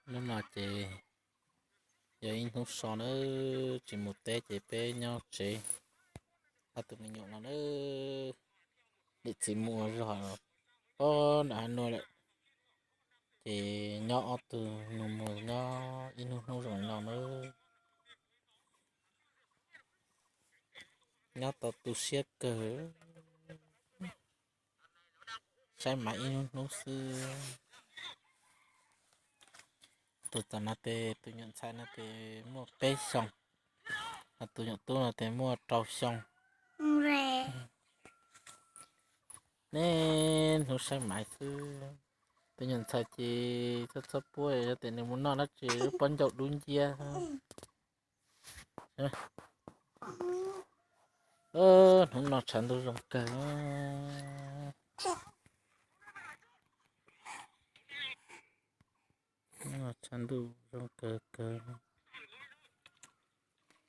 Hnub no ces yog ib hnub so nawb, tsis mus teb ces peb nyob tsev. Ob tug me nyuam no nawb, niam txiv mus ua zog pob nram hav nuav lawm, ces nyob ob tug nus muag nyob ib hnub hnub zoo li no nawb. Nyob tau tu siab kawg, saib mas ib hnub hnub xwb. Tus tod no ces tus nyuam ntxhais no ces muaj peb xyoos, ho tus nyuam tub no ces muaj rau xyoo. Niaj hnub saib mas xwb. Tus nyuam ntxhais ces txhob txhob puab, yog tias nws mus noj dab tsi lub pob ncauj dub nciab. Hnub no tshav ntuj zoo kawg. Hnub no tshav ntuj zoo kawg kawg.